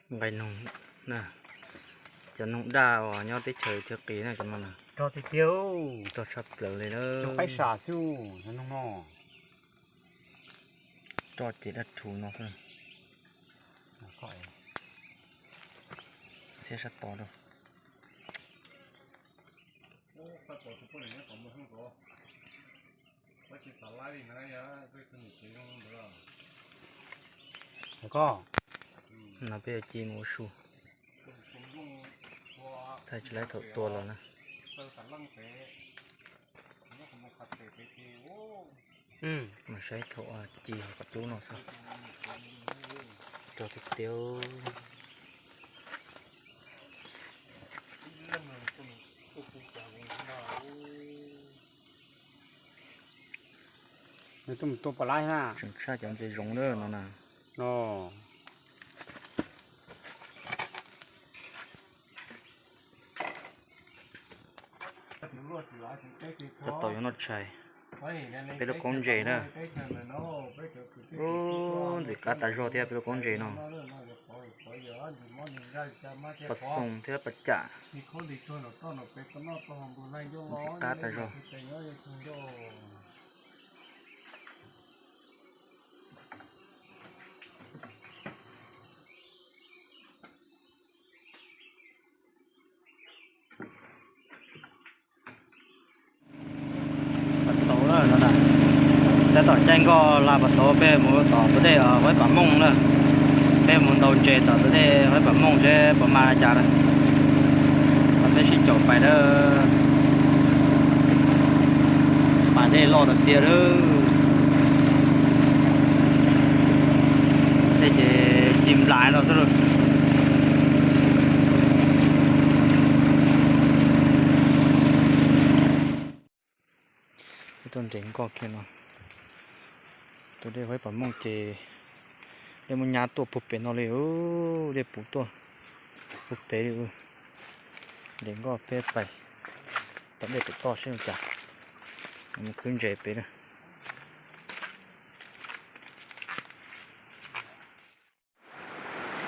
Nqaij noog na, cov noog daj uas nyob teb chaws Thaib Qis na cov no na. Rog tiag tiag, rog tshaj plaws li na. Qaib sam xwb, noog no. Roj ces daj rhuv no xwb. Txhiab sab tod rau. No peb yuav ci mus ua su. Thaij tsis laib thaum tua los na. Mas saib thaum ci qhov cub no xwb. Rog tiag tiag. Tseem tshaj cov ntses zoov na no na. Tab tom yuav noj tshais. Peb lub koob ntses na. Ub, ntxim qab tas zog thiab peb lub koob ntses no. Pas xoos thiab pas cam. Ntxim qab tas zog. Pas tod, tab tom caij nkoj la pas tod peb mus tom tus dej Huaib Pam Mooj na. Peb mus ntaus ntses tom tus dej Huaib Pam Mooj seb puas mag li cas na. Peb sib caum pais na. Pas dej loj tiag tiag lawm. Dej ces ci nplas no xwb lauj. Tuaj nres nkoj kiag no. Tus dej Huaib Pam Mooj ces dej muaj nyab tuaj puag pem no li, dej puv tuaj puag pem li. Nres nkoj peb pais tom dej pem toj seb ua cas, mus khwb ntses pem na.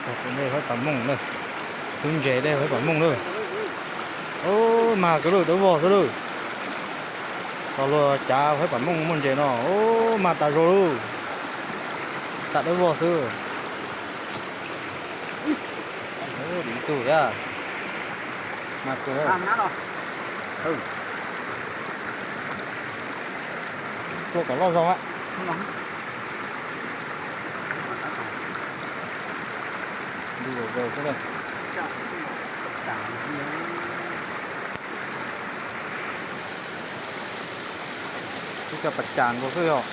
Txog tus dej Huaib Pam Mooj na, khwb ntses dej Huaib Pam Mooj na. Ub, mag kawg lauj, dawb vog xwb lauj. Txog luag cav Huaib Pam Mooj muaj ntses no, ub, mag tas zog lauj. Tam dawb vog xwb. Ib tug thiab. Mag kawg. Tua kom loj zog. Ntu zaws xwb na. Ib co pas cas nkaus xwb yog.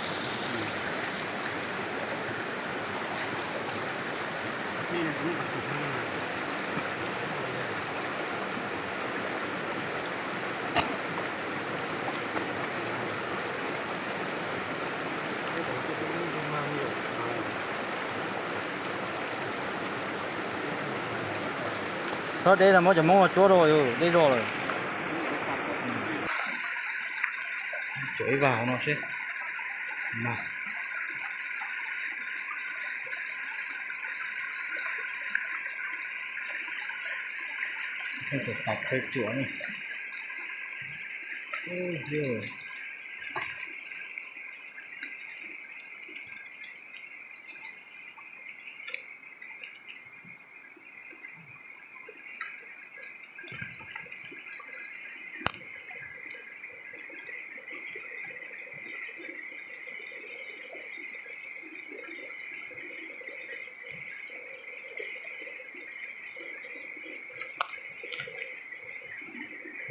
Txhob deb no, muab cov Hmoob cuab rau yus deb zog lawm. Tsuav ib vag hauv no seb. Xav xav chaw tsuam ne.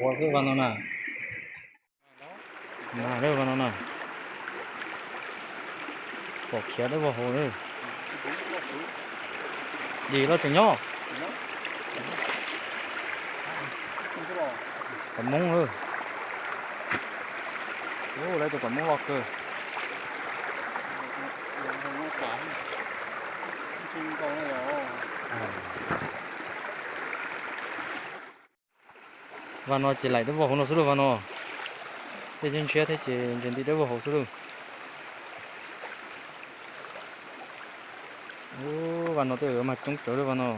Ua xwb vas no na. Mas lawm vas no na. Pom khiav dawb vog hauv lawm. Dim los tseem nyob. Pam Hmoob lawm. Ub, lawv tus Pam Hmoob loj kawg. Vas no ces laim dawb vog hauv no xwb lauj vas no. Dej ntshiab ntshiab thiab ces ntses nti dawb vog hauv xwb lauj. Ub, vas no tej zaum yuav mag coob tsawv lawm vas no.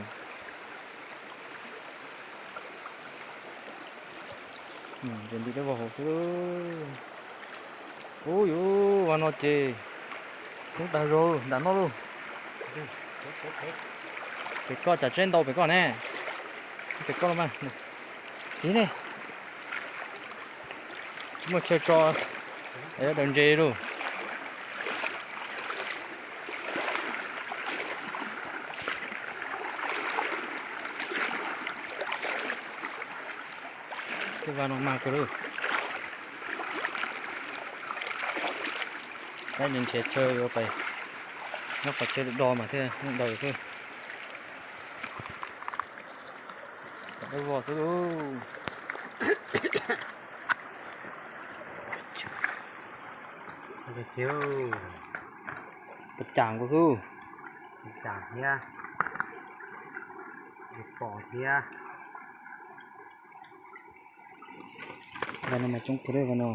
Ces nti dawb vog hauv xwb. Ub, yuav vas no ces coob tag zog nram no lauj. Pem koj cas tseeb ntau pem koj ne. Pem koj los mas. Tiv ne. Tsis muaj chaw tso, yuav daws ntses lauj. Tej vas no mag kawg lauj. Tab sis nrhiav chaw yuav pais nyob qhov chaw do mas thiaj daws xwb. Dawb vog xwb lauj. Pas cas nkaus xwb. Pas cas thiab. Pom thiab. Vas no mas coob kawg lauj vas no.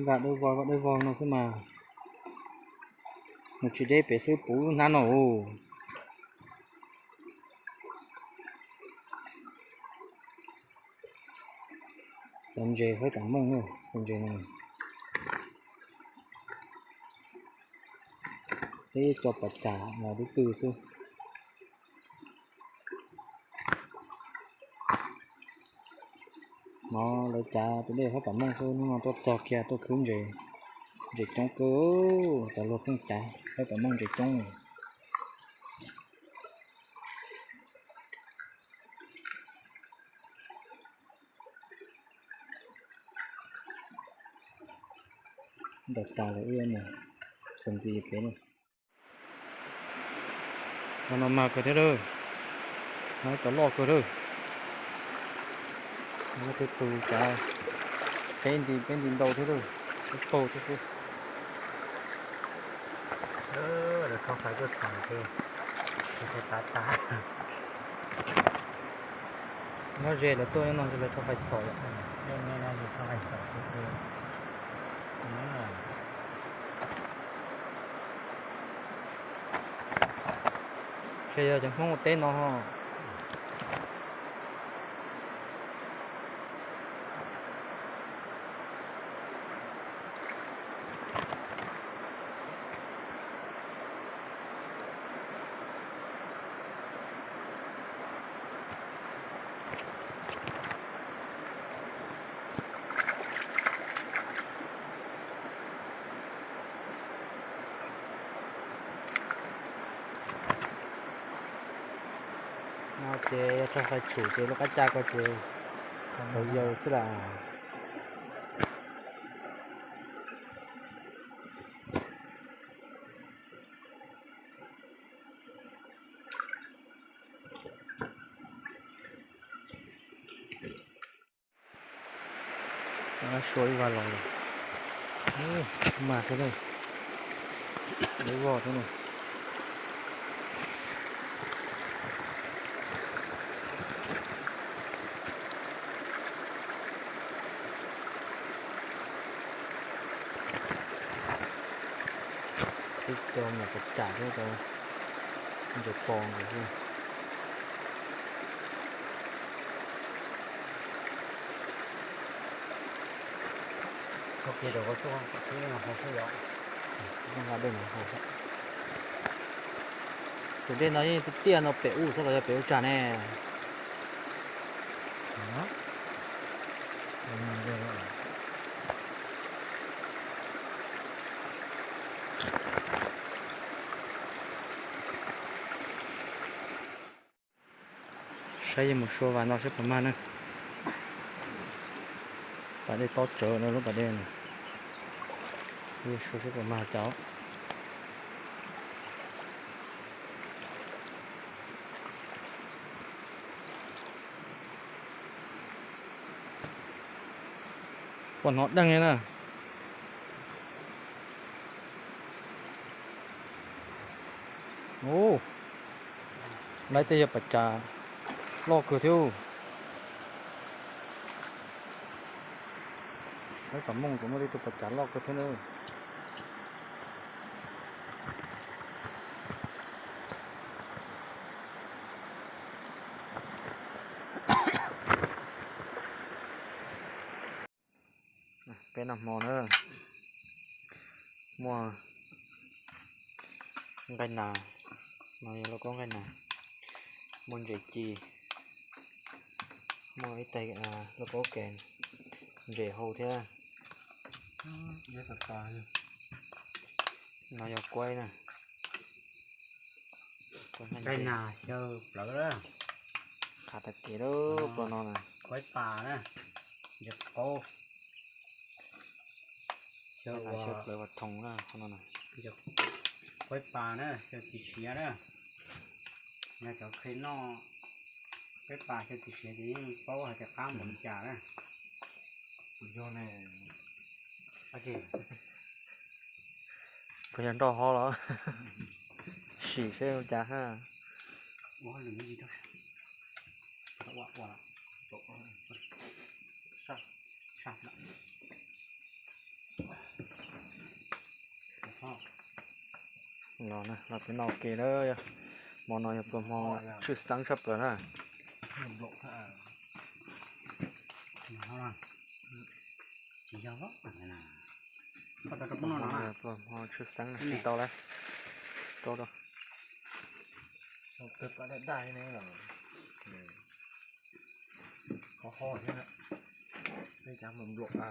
Vas dawb vog, vas dawb vog no xwb mas. Mus tsis deb pem xwb puv lub hnab no ub. Cov ntses haib pam mooj na, cov ntses no. Peb cov pas cas los dub pw xwb. No lawv cav tus dej haib pam mooj xwb, hnub no tuaj txog kiag tuaj khwb ntses, ntses coob kawg, cov luag pheej cav haib pam mooj ntses coob. Ntaus tas lawm wb mus txuas ntxiv pem na. Qhov no mag kawg thiab lawm, no cov loj kawg lawm. Tej tus cav peb nti peb nti ntau thiab lawm, ib paug thiab xwb. Lawv rho fais tuaj txog ces tav tas. Nyob ze lawv tuaj nyob no ces lawv rho fais txhom yom. Ces yog cov Hmoob ua teb no ho. No ces yog rho fais txhom ces lub qab caj ko ces xav yaws xwb las. Sua ib vas los lawm. Mag thiab na. Dawb vog thiab na. Ib co me nyuam txav tsam thiab, ntses pos nkaus xwb. Tus dej no yeej tiaj tiaj no pem ub xwb los yog pem ub tsag ne? Saib yuav mus sua vas no saib puas mag na. Pas dej tob tsawv no lub pas dej no. Yuav sua saib puas mag cas. Puas hnov deej li na. Ub, laib tej yog pas cas loj kawg thiab. Laib pas mooj kuj muaj tej tug pas cas loj kawg thiab na. Peb noj hmo na, muaj nqaij nas, no yog lauj kaub nqaij nas, muaj ntses ci, muaj ib tais lauj kaub ke ntses hau thiab. No yog kuaib na. Nqaij nas xyaw plawv lawm. Qhav tag kev lawm, ploj no na. Kuaib pas na, ntses qaub. Xyaw plawv vas thoom na, qhov no na. Kuaib pas na, xyaw txiv siav na. Yog cov kheev noj kuaib pas xyaw txiv siav ces yeej paub hais tias qab npaum li cas na. Kuv yog ne, kuv yog nroj hov los sim seb ua cas ha. No, los peb noj ua ke na, hmo no yog pluas hmo tshwj xeeb tshaj plaws na. Pluas hmo tshwj xeeb na, sib tau lawm. Tau rau. Ho ho thiab, peb cav mus npluam a.